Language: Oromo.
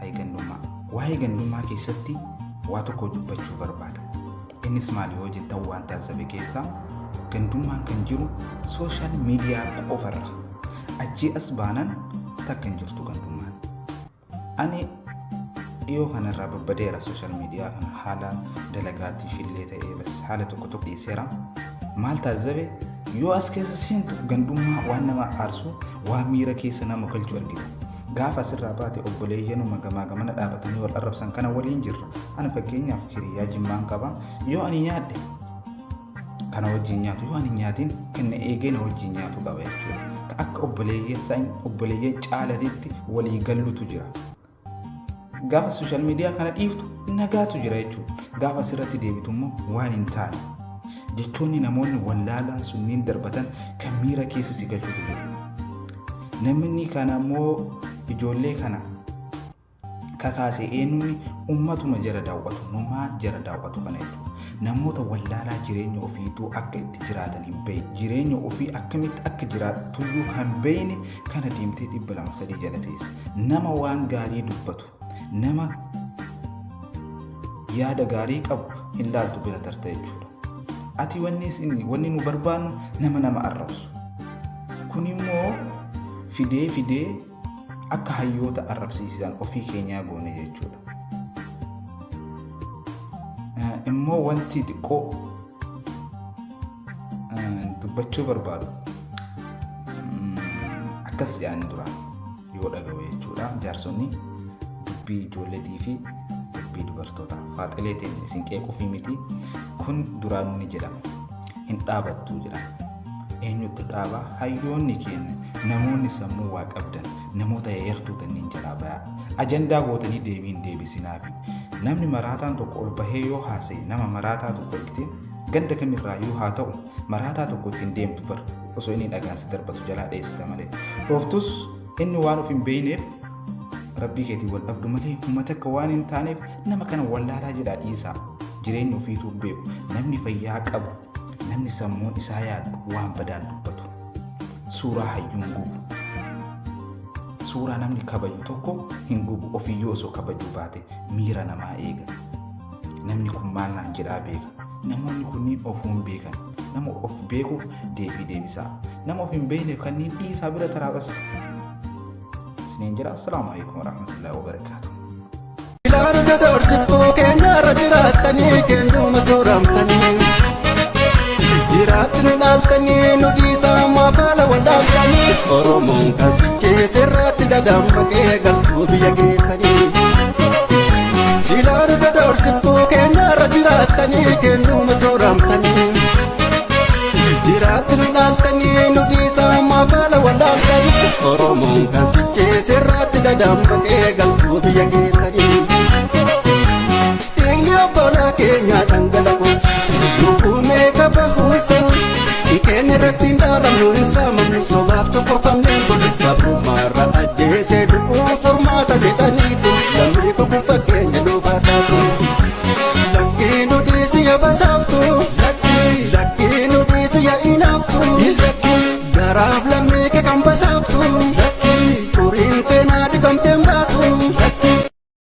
Hayi gandummaa. Waa'ee gandummaa keessatti waa tokko dubbachuu barbaada. Innis maali yoo jettan, waan taasifame keessaa gandummaan kan jiru social media qofarra. Achii as baanan takka hin jirtu gandummaan. Ani dhiyoo kanarraa babbadeera, social media kana haala dalagaatiif illee ta'ee bas haala tokko tokko dhiiseera. Maal taasisabe, yoo as keessa seentu gandummaa waan nama aarsu, waan miira keessa nama galchu argita. Gaafa asirraa baate obboleeyyanuma gamaa gamana dhaabatanii wal arrabsan kana waliin jirra. Ani fakkeenyaaf hiriyaa Jimmaan qaba. Yoo ani nyaadhe kana wajjin nyaatu, yoo ani nyaatiin kan na eegee na wajjin nyaatu qaba jechuudha. Ka akka obboleeyyan obboleeyyan caalatitti walii gallutu jira. Gaafa social media kana dhiiftu nagaatu jira jechuudha. Gaafa asirratti deebitu immoo waan hin taane. Jechoonni namoonni wallaalaan sunniin darbatan kan miira keessa si galchutu jira. Namni kana immoo ijoollee kana kakaase eenyuun? Ummatuma jara daawwatu, numaa jara daawwatu kana jechuudha. Namoota wallaalaa jireenya ofiituu akka itti jiraatan hin beekne, jireenya ofii akkamitti akka jiraatuyyuu kan beekne kana deemtee 200 300 jala teessa. Nama waan gaarii dubbatu, nama yaada gaarii qabu hin laaltu, bira tarta jechuudha. Ati wanni nu barbaannu nama nama arrabsu. Kun immoo fidee fidee akka hayyoota arrabsiisan ofii keenyaa goone jechuudha. Immoo wanti xiqqoo dubbachuu barbaadu, akkas jedhan duraan yoo dhaga'u jechuudha, jaarsonni dubbii ijoolleetii fi dubbii dubartootaa faaxilee ta'e isin qeequufii miti, kun duraan ni jedhama, hin dhaabattu jedhama. Eenyutti dhaabaa? Hayyoonni keenya, namoonni sammuu waa qabdan, namoota yartuu tanniin jalaa bayaa. Ajandaa gootanii deebiin deebisinaafi. Namni maraataan tokko ol bahee yoo haasa'e, nama maraataa tokko argite, ganda kamirraayyuu haa ta'u, maraataa tokko ittiin deemtu bar, osoo inni dhagaan si darbatu jalaa dheessita malee. Dhooftus inni waan of hin beekneef rabbii keetiin wal dhabdu malee uummata akka waan hin taaneef nama kana wallaalaa jedhaa dhiisaa. Jireenya ofiituu hin beeku. Namni fayyaa qabu, namni sammuun isaa yaadu waan badaan dubbatu. Suuraa hayyuun gubu. Suuraa namni kabaju tokko hin gubu, ofiyyuu osoo kabajuu baate miira namaa eega. Namni kun maal naan jedhaa beeka. Namoonni kunniin ofuu hin beekan. Nama of beekuuf deebii deebisaa. Nama of hin beekneef kanneen dhiisaa bira taraa bas. Isiniin jira. Assalaamu alaikum warahmatullahi wabarakaatuh. Ilaalu doorsiftuu keenyarra jiraattanii keenyuma sooramtanii. Jiraatti nu dhaaltanii, nu dhiisaa maafaala wallaaltanii. Oromoon kan sichee sirraatti dadammaqee galtuu biyya keessanii. Silaalu doorsiftuu keenyarra jiraattanii keenyuma sooramtanii. Jiraatti nu dhaaltanii, nu dhiisaa maafaala wallaaltanii. Oromoon kan sichee sirraatti dadammaqee galtuu biyya keessanii. Dhiigni obbolaa keenyaa dhangala'uus, lubbuu meeqa bahuusa, keenya irratti hin dhaalamnu, hin saamamnu, sobaaf tokkorfamneen bulu. Gabrummaarra ajjeesee du'uu furmaata jedhaniitu lammii kun fakkeenya nuuf haa taatu. Lakkii nu dhiisi yabasaaftu.